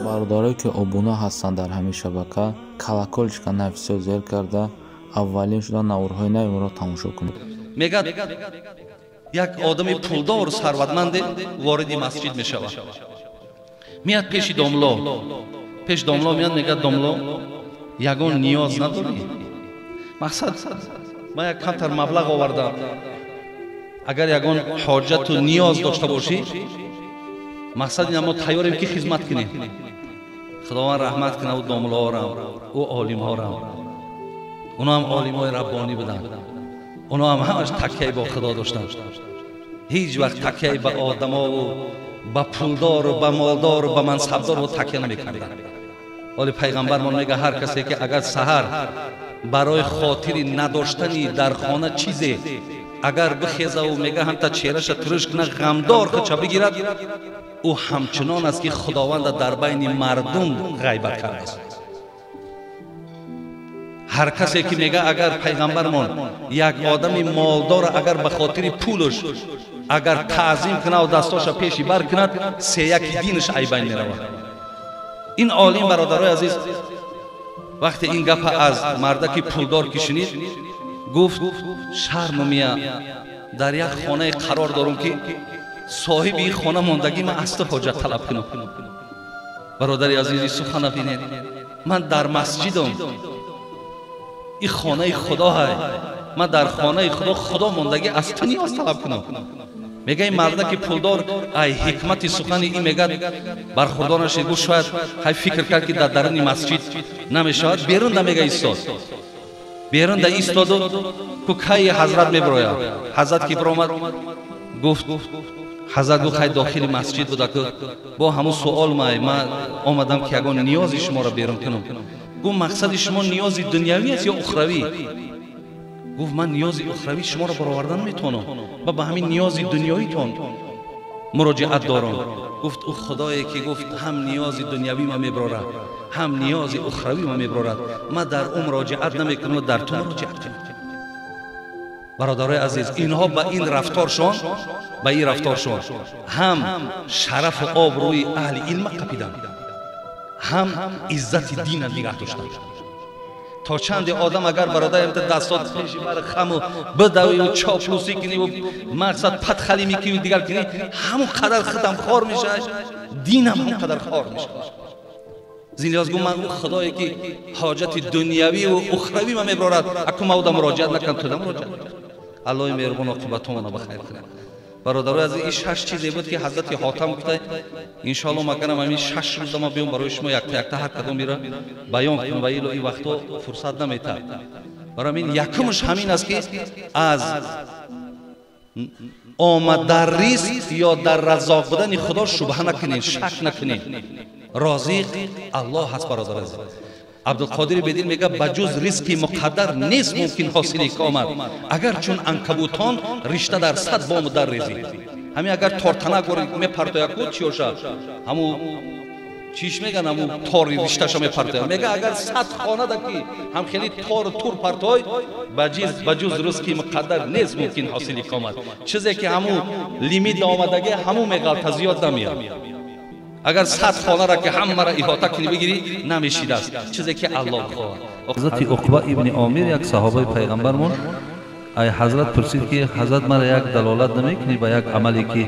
Бародарое ки обуна ҳастанд дар ҳамин шабака, колокольчика нафисиё зер карда, аввалин шуда наворҳои нави моро тамошо кунед. Мегӯяд, як одами пулдору сарватманде вориди масҷид мешавад. Меяд пеши домло, пеш домло меяд, мегӯяд: «Домло, ягон ниёз надорӣ? Мақсад, ман як камтар маблағ овардам, агар ягон ҳоҷату ниёз дошта бошӣ, мақсад ина мо тайёрем ки хизмат кунем». Худованд раҳмат кунад ӯ домлоорам, ӯ олимҳорам. Оно ҳам олимҳои раббонӣ буданд, оно ҳам ҳамаш такяи бо Худо доштанд, ҳеҷ вақт такяи ба одамову ба пулдору ба молдору ба мансабдору такя намекарданд. Оли пайғамбармон мега, ҳар касе ки агар саҳар барои хотири надоштани дар хона чизе агар бихезаву, мега, ҳамта чеҳраша туруш кунад, ғамдор худша бигирад, ӯ ҳамчунон аст ки Худованда дар байни мардум ғайбат кардааст. Ҳар касе ки, мега, агар пайғамбармон, як одами молдора агар ба хотири пулаш агар таъзим кунаву дастоша пеши бар кунад, сеяки динаш айбайн меравад. Ин олим, бародарои азиз, вақте ин гапа аз мардаки пулдор ки шунид, гуфт: «Шарм мия, дар як хонае қарор дорум ки соҳиби ин хона мондагӣ, ман аз ту ҳоҷат талаб кунам». Бародари азизи, сухана бинед: ман дар масҷидам, ин хонаи Худо ҳай, ман дар хонаи Худо, Худо мондагӣ, аз ту ниёз талаб кунам. Мега, ин мардаки пулдор ай ҳикмати сухани ин, мегӯяд, бархурдор нашид. Гуфт, шояд ҳай фикр кард ки дар даруни масҷид намешавад, берун да, мега, истод, берун да истоду ку кайи ҳазрат мебирояд. Ҳазрат ки биромад, гуфт, ҳазрат гуфт: «Хай, дохили масҷид буда ку, бо ҳамун суол май, ман омадам ки ягон ниёзи шуморо берун кунам». Гуфт: «Мақсади шумо ниёзи дунявӣ аст ё ухравӣ?» Гуфт: «Ман ниёзи ухравӣ шуморо бароварда наметавонам ва ба ҳамин ниёзи дунёитон муроҷиат дорам». Гуфт: «Ӯ Худое ки, гуфт, ҳам ниёзи дунявӣ ма мебарорад, ҳам ниёзи ухравӣ ма мебарорад, ман дар ӯ муроҷиат намекунам, дар ту муроҷиат кунам». Бародарои азиз, инҳо ба ин рафторшон, ба ин рафторшон ҳам шарафу обрӯи аҳли илма қапиданд, ҳам иззати дина нигаҳ доштанд. То чанде одам агар, бародарам, дастот пеши бар хаму бидавию чоплусӣ куниву, мақсад, падхалӣ мекуниву дигар кунӣ, ҳамон қадар худам хор мешавад, динам ҳамон қадар хор мешавад. Зинлиҳоз гу, ман ӯ Худое ки ҳоҷати дунявиву ухравӣ ма мебарорад, аку ма уда муроҷиат накунам, туда муроҷиат. Аллоҳи меҳрубон оқибатомона ба хайр кунад. Бародарои азиз, ин шаш чизе буд ки ҳазрати Ҳотам гуфта. Иншоалло, магарам ҳамин 6 рӯза ма биём барои шумо якта якта ҳар кадомеро баён кунам ва ило ин вақтҳо фурсат наметаҳад. Барои ҳамин якумш ҳамин аст ки аз омад дар ризқ ё дар раззоқ будани Худо шубҳа накунед, шак накунед. Розиқ Аллоҳ ҳаст. Бародар азиз, Абдулқодири Бедил мега: «Ба ҷуз ризқи муқаддар нест мумкин ҳосили комад, агар чун анкабутон ришта дар сад бому дар резӣ». Ҳамин агар тортанак мепартояд ку, чиёша, ҳаму чиш меган, ҳаму тори ришташа мепартояд, мега, агар 100 хонада ки ҳам хеле тору тур партой, ба ҷуз ризқи муқаддар нест мумкин ҳосили комад. Чизе ки ҳаму лимит омадаги, ҳаму меғалта, зиёд намеяд. Агар 100 хонара ки ҳамаро иҳота кунӣ, бигирӣ, намешидааст, чизе ки Аллоҳ хоҳад. Ҳазрати Уқба ибни Омир, як саҳобаи пайғамбармон, ай ҳазрат пурсид ки: «Ҳазрат, мара як далолат намекунӣ ба як амале ки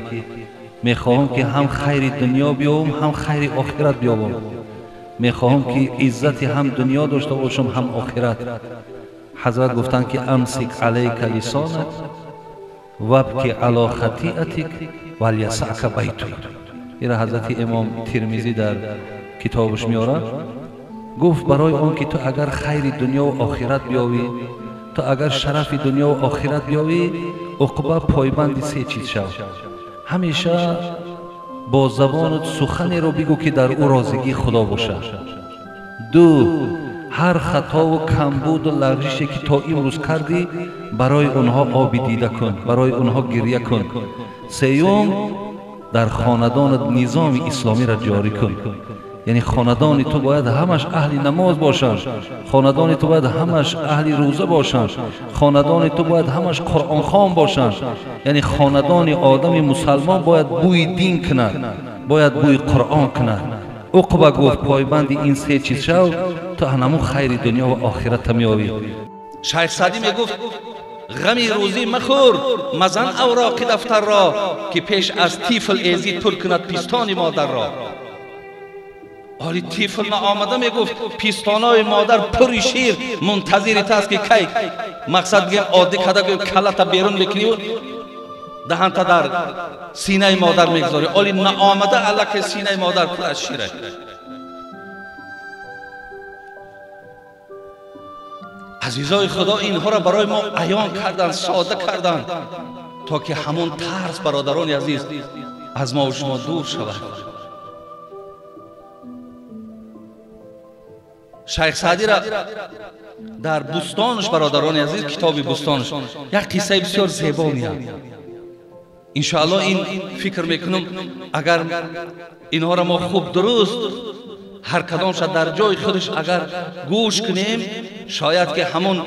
мехоҳам ки ҳам хайри дунё биёбам, ҳам хайри охират биёбам? Мехоҳам ки иззати ҳам дунё дошта бошам, ҳам охират». Ҳазрат гуфтанд ки: «أمسك عليك لسانك وابك على خطيئتك وليسعك بيتك». Ира ҳазрати имом Тирмизӣ дар китобаш меорад. Гуфт: «Барои он ки ту агар хайри дунёву охират биёвӣ, ту агар шарафи дунёву охират биёвӣ, Уқба, пойбанди се чиз шав. Ҳамеша бо забонат суханеро бигӯ ки дар ӯ розигии Худо бошад. Ду, ҳар хатову камбуду лағжише ки то имрӯз кардӣ, барои онҳо оби дида кун, барои онҳо гирья кун. Сеюм, дар хонадонат низоми исломиро ҷорӣ кун, яъне хонадони ту бояд ҳамаш аҳли намоз бошанд, хонадони ту бояд ҳамаш аҳли рӯза бошанд, хонадони ту бояд ҳамаш қуръонхон бошанд. Яъне хонадони одами мусалмон бояд бӯи дин кунад. Бояд бӯи Қуръон кунад. Уқба гуфт пойбанди ин се чиз шав, ту ҳанамун хайри дунё ва охирата меёбӣ. Шайх Саъдӣ мегуфт ғами рӯзӣ махӯр, мазан авроқи дафтарро, ки пеш аз тифл эзӣ пур кунад пистони модарро. Оли тифл наомада мегуфт пистонои модар пури шир мунтазири та аст ки кай мақсад бигем оддӣ када гӯем каллата берун мекуниву даҳанта дар синаи модар мегузорӣ. Оли наомада аллакай синаи модар пур аз шира. Азизои Худо, инҳоро барои мо аён карданд, сода карданд, то ки ҳамон тарс, бародарони азиз, аз мо шумо дур шавад. Шайх Саъдиро дар бӯстонаш, бародарони азиз, китоби бӯстонаш як қиссаи бисёр зебо меяд. Иншоалло ин фикр мекунам, агар инҳоро мо хуб дуруст ҳар кадомша дар ҷои худаш агар гӯш кунем, шояд ки ҳамон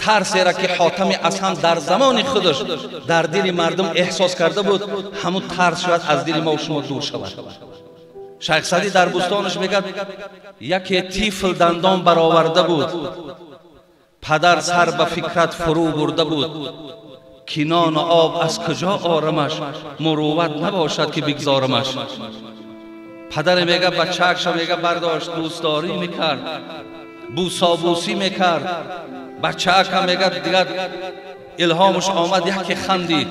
тарсеро ки Ҳотами Асҳам дар замони худаш дар дили мардум эҳсос карда буд, ҳамон тарс шояд аз дили мо шумо дур шавад. Шайх Саъдӣ дар бӯстонаш мегӯяд яке тифл дандон бароварда буд, падар сар ба фикрат фурӯ бурда буд, ки нону об аз куҷо орамаш, мурувват набошад ки бигзорамаш. Падаре мега бачаакша мега бардошт, дӯстдорӣ мекард, бӯсобӯсӣ мекард. Бачаакам мега дигар илҳомаш омад, яке хандид.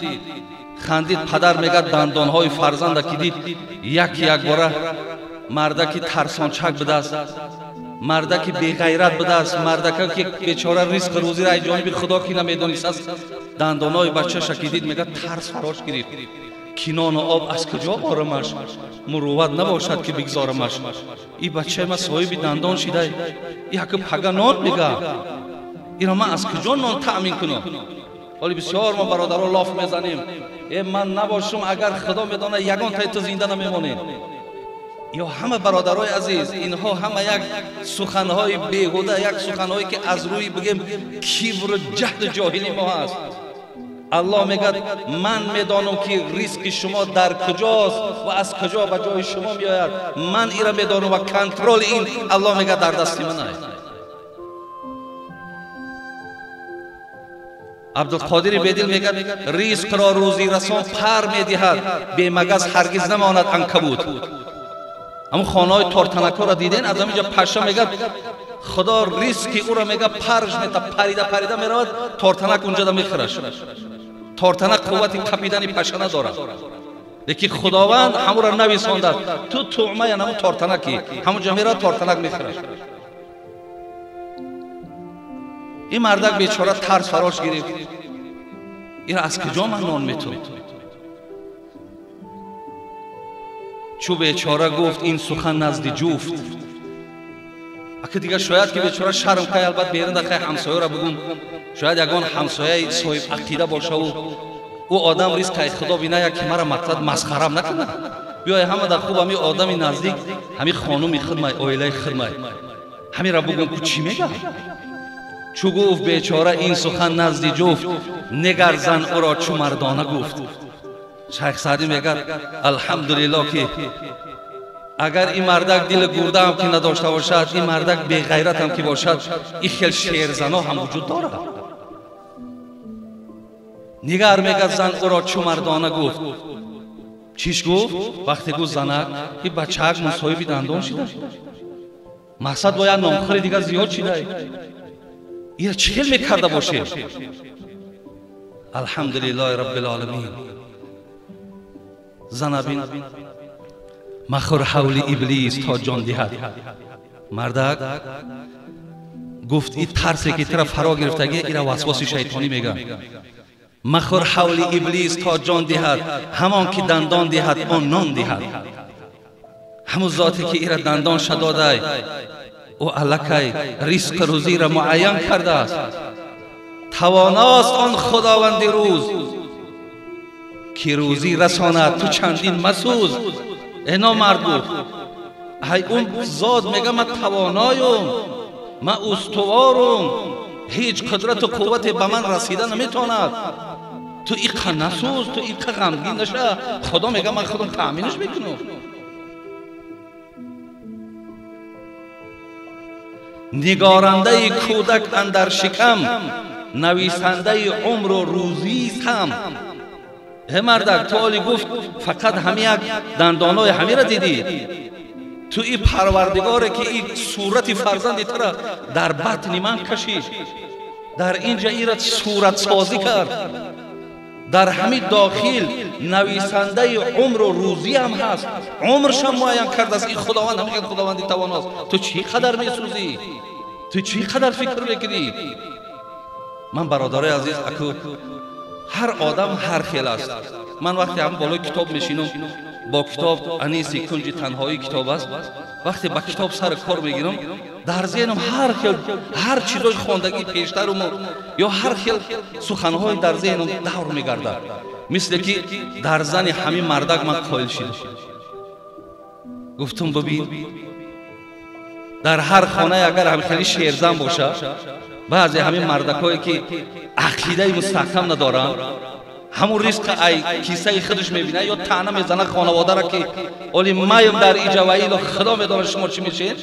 Хандид, падар мега дандонҳои фарзанда ки дид, яки якбора мардаки тарсончак будааст, мардаки беғайрат будааст, мардака ки бечора ризқ рӯзиро аз ҷониби Худо ки намедонистааст, дандонҳои бачаша ки дид, мега тарс фарош гирифт. Ки нону об аз куҷо орамаш, мурувват набошад ки бигзорамаш. И бачаи ма соҳиби дандон шидай, яке пага нон мега, иро ман аз куҷо нон таъмин кунам? Ҳоли бисёр мо бародаро лоф мезанем, э ман набошам, агар Худо медонад, ягон таи ту зинда намемонед. Ё ҳама бародарои азиз, инҳо ҳама як суханҳои беҳуда, як суханҳое ки аз рӯи бигем кибру ҷаҳду ҷоҳилӣ мо ҳаст. Аллоҳ мегӯяд ман медонам ки ризқи шумо дар куҷост ва аз куҷо ба ҷои шумо меояд. Ман инро медонам ва контроли ин Аллоҳ мегӯяд дар дасти ман аст. Абдулқодири Бедил мегӯяд ризқро рӯзирасон пар медиҳад, бемагаз ҳаргиз намонад анкабут. Ҳамун хонаҳои тортанакҳоро диден, аз ҳамин ҷо паша мегӯяд Худо ризқи ӯро мегӯяд парш мета, парида парида меравад, тортанак унҷода мехӯраш. Тортанак қуввати қапидани паша надорад, лекин Худованд ҳамуро нависондад, ту туъмая ҳамун тортанаки, ҳамун ҷо меравад тортанак мехӯраш. Ин мардак бечора тарс фарош гирифт, ира аз куҷо ман нон метум? Чу бечора гуфт ин сухан назди ҷуфт. Ака дигар шояд ки бечора шарм кай, албат берунда хай ҳамсояро бугум, шояд ягон ҳамсояи соҳиб ақида бошаву ӯ одам ризқаи Худо бинаяд ки мара мақсад масхарам накунад. Биёй ҳама дар хуб ҳами одами наздик, ҳами хонуми худмай, оилаи худмай, ҳамира бугум ку чӣ мегӯяд? Чу гуфт бечора ин сухан назди ҷуфт, нигар зан ӯро чу мардона гуфт. Шайх Саъдӣ мегӯяд алҳамдулиллоҳ ки агар ин мардак дили гурдаам ки надошта бошад, ин мардак беғайратам ки бошад, ин хел шерзано ҳам вуҷуд дорад. Нигар мегӯяд зан ӯро чу мардона гуфт. Чиш гуфт? Вақте гуфт занак ин бачаак мусоҳиби дандон шида, мақсад бояд номхӯри дигар зиёд шида, ира чӣ хел мекарда бошед? Алҳамдулиллоҳи раббил оламин. Занабин махӯр ҳавли иблис то ҷон диҳад. Мардак гуфт ин тарсе ки тура фаро гирифтагӣ, ира васвоси шайтонӣ мегӯяд. Махӯр ҳавли иблис то ҷон диҳад, ҳамон ки дандон диҳад он нон диҳад. Ҳамун зоте ки ира дандон шадодай, ӯ аллакай ризқу рӯзиро муайян кардааст. Тавоност он Худованди рӯз ки рӯзӣ расонад, ту чандин масӯз. Э номард гуфт, ҳай он зот мега ман тавоноюм, ман устуворум, ҳеҷ қудрату қуввате ба ман расида наметавонад. Ту иққа насӯз, ту иққа ғамгин наша, Худо мега ман худам таъминаш мекунам. Нигорандаи кӯдак андар шикам, нависандаи умру рӯзист ҳам. Э мардак, ту оли гуфт фақат ҳами як дандонои ҳамира дидӣ. Ту и парвардигоре ки и сурати фарзанди тура дар батни ман кашид, дар инҷа ира суратсозӣ кард, дар ҳами дохил нависандаи умру рӯзӣ ҳам ҳаст, умршам муайян кардааст. Ин худованд ҳамин худованди тавоност. Ту чӣ қадар месӯзӣ? Ту чӣ қадар фикр мекунӣ? Ман бародарои азиз, аку ҳар одам ҳар хел аст. Ман вақте ҳам болои китоб мешинам, бо китоб аниси кунҷи танҳоӣ китоб аст, вақте ба китоб сар кор мегирам, дар зеҳнам ҳар хел ҳар чизои хондагӣ пештаруму ё ҳар хел суханҳои дар зеҳнам давр мегардад. Мисле ки дар зани ҳамин мардак ман қоил шидам. Гуфтум бибин, дар ҳар хонае агар ҳам хеле шерзан бошад, баъзе ҳамин мардакҳое ки ақидаи мустаҳкам надоранд, ҳамун ризқ ай кисаи худаш мебинад ё таъна мезанад хонаводаро ки оли маем дар иҷа ва ило худо медонад шумо чӣ мешед.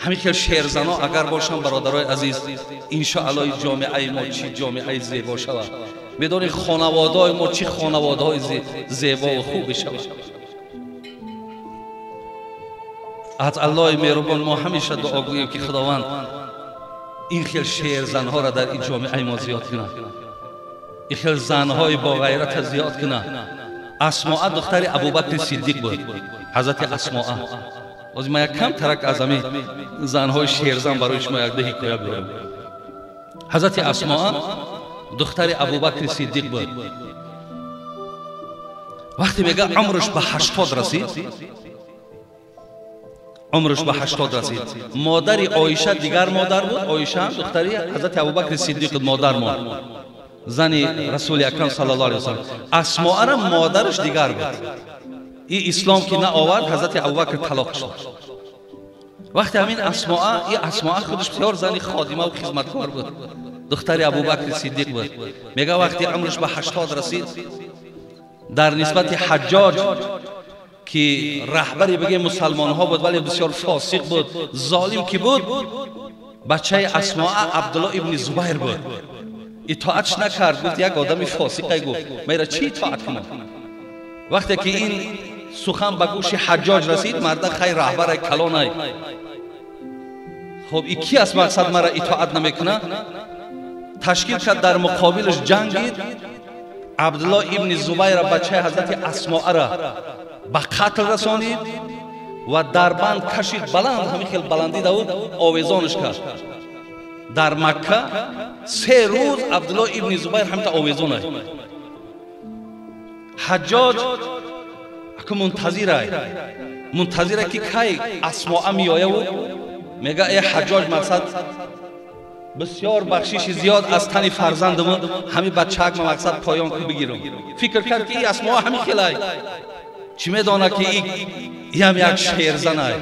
Ҳамин хел шерзано агар бошанд, бародарои азиз, иншоалло ҷомеаи мо чӣ ҷомеаи зебо шавад. Медонӣ хонаводаҳои мо чӣ хонаводаҳои зебову хуб бишавад. Аз Аллоҳи меҳрубон мо ҳамеша дуо гӯем ки Худованд ин хел шерзанҳоро дар ин ҷомеаи мо зиёд кунад, ин хел занҳои боғайрата зиёд кунад. Асмоа духтари Абубакри Сиддиқ буд, ҳазрати Асмоа. Боз ман як кам тарак аз ҳамин занҳои шерзан барои шумо як ду ҳикоя биёрам. Ҳазрати Асмоа духтари Абубакри Сиддиқ буд. Вақте мега умраш ба 80 расид, умраш ба 80 расид, модари Оиша дигар модар буд. Оиша духтари ҳазрати Абубакри Сиддиқ модар монд, зани Расули Акрам саллаллоҳу алайҳи васаллам. Асмоара модараш дигар буд. И ислом ки наовард, ҳазрати Абубакр талоқ шуд. Вақте ҳамин Асмоа, и Асмоа худаш бисёр зани ходима ва хизматкор буд, духтари Абубакри Сиддиқ буд. Мега вақте умраш ба 80 расид, дар нисбати Ҳаҷҷоҷ ки раҳбари бигем мусалмонҳо буд, вале бисёр фосиқ буд, золим ки буд, бачаи Асмоа Абдулло ибни Зубайр буд. Итоатш накард, гуфт як одами фосиқе, гуфт майра чӣ итоат кунам? Вақте ки ин сухан ба гӯши Ҳаҷҷоҷ расид, марда хай раҳбаре калонай, хоб и ки аст мақсад мара итоат намекунад? Ташкил кард дар муқобилаш ҷангид. Абдулло ибни Зубайра бачаи ҳазрати Асмоара ба қатл расонид ва дар банд кашид, баланд ҳамин хел баландӣ давуд, овезонаш кард. Дар Макка 3 рӯз Абдулло ибни Зубайр ҳамта овезонай. Ҳаҷҷоҷ аку мунтазирай, мунтазира ки кай Асмоа меояву мега э Ҳаҷҷоҷ мақсад бисёр бахшиши зиёд аз тани фарзандамон, ҳами бачаак ма мақсад поён ку бигирам. Фикр кард ки и Асмоа ҳами хелай, чӣ медона ки иам як шерзанай.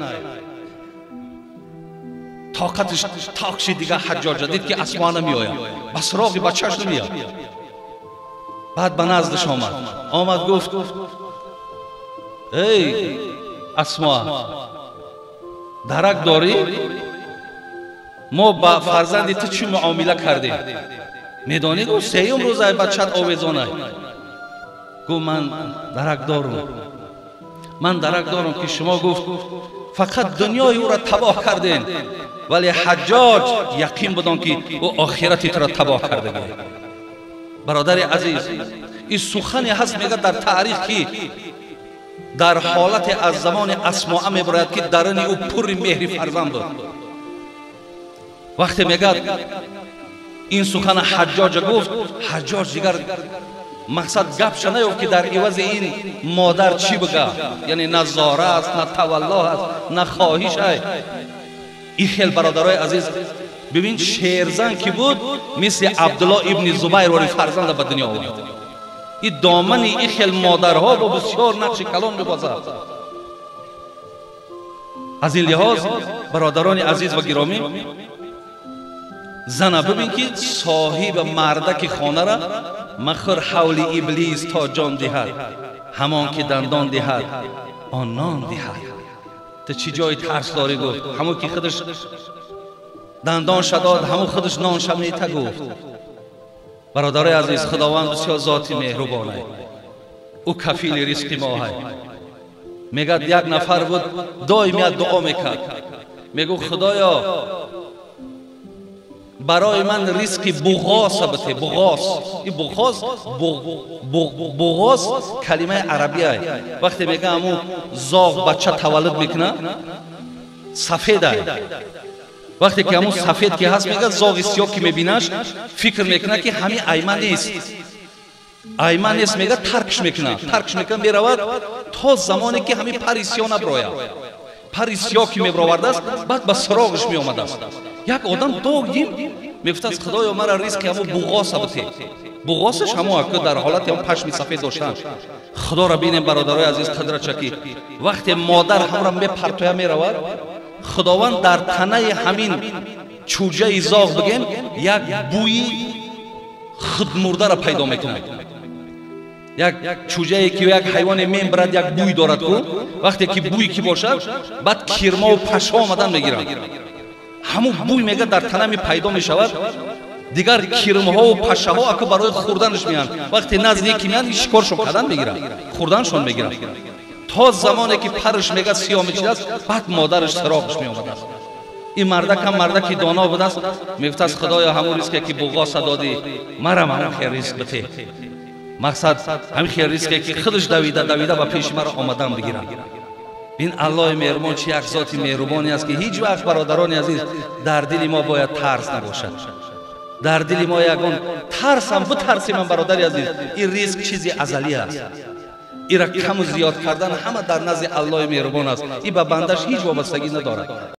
Тоқаташ тоқ шид дига Ҳаҷҷоҷа, дид ки Асмоа намеояд, ба суроғи бачааш намеояд. Баъд ба наздаш омад, омад гуфт эй Асмоа, дарак дорӣ? Мо ба фарзанди ту чӣ муомила кардем? Медонӣ? Гуфт сеюм рӯзай бачат овезонай. Гуфт ман дарак дорум, ман дарак дорум ки шумо, гуфт, фақат дунёи ӯро табоҳ кардем, вале Ҳаҷҷоҷ яқин будам ки ӯ охирати туро табоҳ карда буд. Бародари азиз, ин сухане ҳаст мега дар таърих ки дар ҳолате аз замони Асмоа мебарояд ки даруни ӯ пурри меҳри фарзанд буд. Вақте мегӯяд ин сухана Ҳаҷҷоҷа гуфт, Ҳаҷҷоҷ дигар мақсад гапша наёфт ки дар ивази ин модар чӣ бигӯяд, яъне на зора аст, на тавалло аст, на хоҳиш ай. Ин хел бародарои азиз, бибин шерзан ки буд, мисли Абдулло ибни Зубайр вори фарзанда ба дунё овард. Ин домани ин хел модарҳо бо бисёр нақши калон мебозад. Аз ин лиҳоз бародарони азиз ва гиромӣ, зана бибин ки соҳиби мардаки хонара махӯр ҳавли иблис то ҷон диҳад, ҳамон ки дандон диҳад он нон диҳад. Ту чӣ ҷои тарс дорӣ гуфт. Ҳамон ки худаш дандонша дод, ҳамон худаш нонша мета гуфт. Бародарои азиз, Худованд бисёр зоти меҳрубонай, ӯ кафили ризқи моҳай. Мегӯяд як нафар буд, доим як дуо мекард, мегӯ Худоё, барои ман ризқи буғоса бите. Буғос, и буғос, буғос калимаи арабия. Вақте мега ҳамун зоғ бача таваллуд мекунад, сафедай. Вақте ки ҳамун сафед ки ҳаст, мега зоғи сиёҳ ки мебинаш, фикр мекунад ки ҳами айма нест, айма нест, мега таркш мекунад, таркш мекунад, меравад то замоне ки ҳами пари сиёҳ наброяд. Пари сиёҳ ки мебровардааст, баъд ба суроғиш меомадааст. Як одам доим мегуфтааст Худоё, мара ризқи ҳамун буғоса бите. Буғосаш ҳамон ака дар ҳолати ҳамон пашми сафед доштан. Худоро бинем, бародарои азиз, қадрача ки вақте модар ҳамро мепартоя меравад, Худованд дар танаи ҳамин чӯҷаи зоғ бигем як бӯи худмурдаро пайдо мекунад. Як чӯҷае ки як ҳайвоне мембарад, як бӯй дорад ку, вақте ки бӯй ки бошад, баъд кирмову пашҳо омадан мегиранд. Ҳамун бӯй мега дар танами пайдо мешавад, дигар кирмҳову пашаҳо ака барои хӯрданаш меянд. Вақте назди ки меянд, шикоршон кардан мегиранд, хӯрданшон мегиранд. То замоне ки парш мега сиёҳ мечидааст, баъд модараш сироғаш меомадааст. Ин мардакам мардаки доно будааст, мегуфтааст Худоё, ҳамун ризқе ки буғоса додӣ, марам ҳамун хел ризқ бите. Мақсад ҳамин хел ризқе ки худаш давида давида ба пеши маро омадан бигирад. Ин Аллоҳи меҳрубон чи як зоти меҳрубоне аст, ки ҳеҷ вақт, бародарони азиз, дар дили мо бояд тарс набошад. Дар дили мо ягон тарсам битарсимам, бародари азиз, ин ризқ чизи азалӣ аст. Ира каму зиёд кардан ҳама дар назди Аллоҳи меҳрубон аст. Ин ба бандаш ҳеҷ вобастагӣ надорад.